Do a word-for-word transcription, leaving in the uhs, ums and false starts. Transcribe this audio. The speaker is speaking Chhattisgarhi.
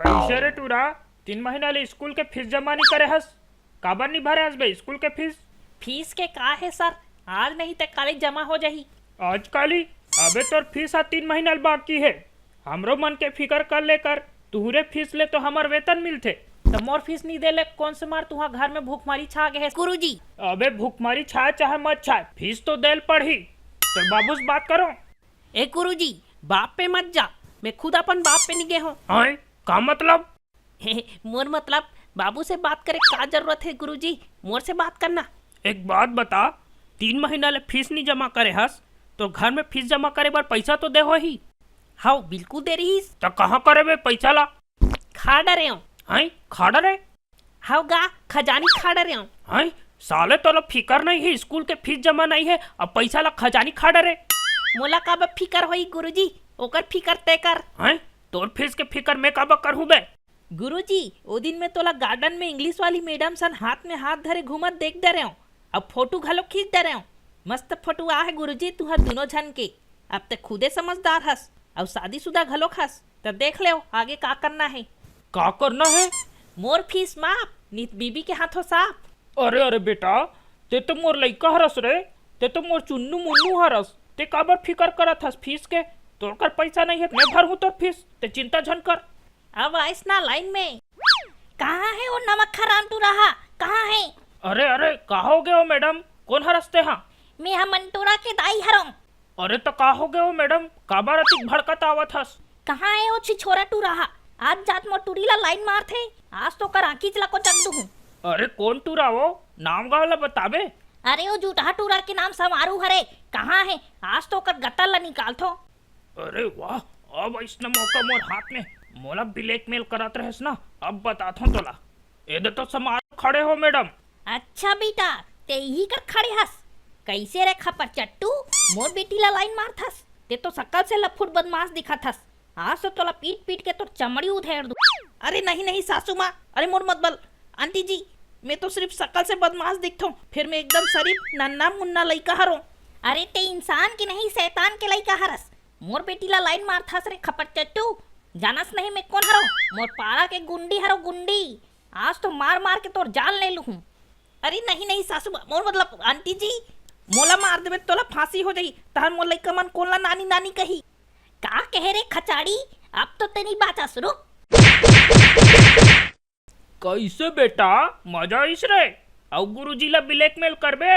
कइसे रे टूरा, तीन महीना ले स्कूल के फीस जमा नइ करे हस? काबर नइ भरे हस बे स्कूल के फीस? फीस के का हे सर, आज नहीं ते काली जमा हो जाही। आज काली? अबे तोर फीस ह तीन महीना ले बाकी हे। हमरो मन के फिकर कर ले कर, तुहरे फीस ले तो हमर वेतन मिलथे। त मोर फीस नइ दे ले कोन से मार तुहा घर में भूखमरी छा गे हे गुरुजी? अबे भूखमरी छाय चाहे मत छाय, फीस तो दे ल पड़ही। तोर बाबू से बात करो। ए गुरुजी, बाप पे मत जा, मैं खुद अपन बाप पे नइ गे हों। आय, का मतलब? मोर मतलब, बाबू से बात करे का जरूरत हे गुरुजी, मोर से बात करना। एक बात बता, तीन महीना ले फीस नइ जमा करे हस, तो घर में फीस जमा करे बर पइसा तो दे होही। हव, बिल्कुल दे रहिस। त कहाँ करे बे पइसा ला? खा डरे हंव। हैं, खा डरे? हव गा, खजानी खा डरे हंव। हैं, साले तोला फिकर नइ हे, स्कूल के फीस जमा नइ हे, अब पइसा ला खजानी खा डरे। मोला काबर फिकर होही गुरुजी, ओकर फिकर ते कर। हैं, तोर फीस के फिकर मैं काबर करहूँ बे? गुरुजी, ओ दिन मैं तोला गार्डन में इंग्लिश वाली मैडम सन हाथ में हाथ धरे घूमत देख डरे हंव, अब फोटो घलो खींच डरे हंव। मस्त फोटो आहे गुरुजी तुहर दुनों झन के। अब ते खुदे समझदार हस, अउ शादीशुदा घलोक हस, त देख लेव आगे का करना हे। का करना हे? मोर फीस माफ, नित बीबी के हाथों साफ। अरे, अरे बेटा, ते तो मोर लइका हरस रे, ते तो मोर चुन्नू मुन्नू हरस, ते काबर फिकर करत हस फीस के? तोर कर पइसा नइ हे, मैं भरहूँ तोर फीस, ते चिंता झन कर। अब आइस ना लाइन में। कहाँ हे ओ नमक हराम टूरा हा? कहाँ हे? अरे, अरे, का हो गे हो मैडम? कोन हरस ते हा? मैं हा मंटूरा के दाई हरंव। अरे, त का हो गे हो मैडम? काबर अतिक भड़कत आवत हस? कहाँ हे ओ छिछोरा टूरा हा? आज जात मोर टूरी ला लाइन मारथे, आज तो ओकर आँखीच ला कोचक दूहूँ। अरे, कोन टूरा वो? नाम गाँव ला बताबे? अरे, ओ जुटहा टूरा के नाम समारू हरे, कहाँ हे? आज तो ओकर गतर ला निकालथों। अरे वाह, अब अइसना मौका मोर हाथ में, मोला ब्लैकमेल करत रहेस ना, अब बताथों तोला। ए दे तो समारू खड़े हो मैडम। अच्छा बेटा, ते इही कर खड़े हस? कइसे रे खपर चट्टू, मोर बेटी ला लाइन मारथस? ते तो सकल से लफुट बदमाश दिखत हस। आज तो तोला पीट पीट के तोर चमड़ी उधेड़ दूँ। अरे नहीं नहीं सासू माँ, अरे मोर मत बल। आंटी जी, मैं तो सिरिफ सकल से बदमाश दिखथों, फेर मैं एकदम शरीफ नन्ना मुन्ना लइका हरों। अरे ते इंसान के नहीं, शैतान के लइका हरस। मोर बेटी ला लाइन मारथस रे खपर चट्टू। जानस नहीं मैं कोन हरों? मोर पारा के गुंडी हरों, गुंडी। आज तो मार मार के तोर जान ले लूहूँ। अरे नहीं नहीं सासू माँ, मोर मतलब आंटी जी, मोला मार देबे तोला फांसी हो जाही। तहन मोर लइका मन कोन ला नानी नानी कही। का कहे रे खचाड़ी, अब तो ते नइ बाँचस, रुक। कइसे बेटा, मजा आइस रे? अउ गुरुजी ला ब्लैकमेल करबे?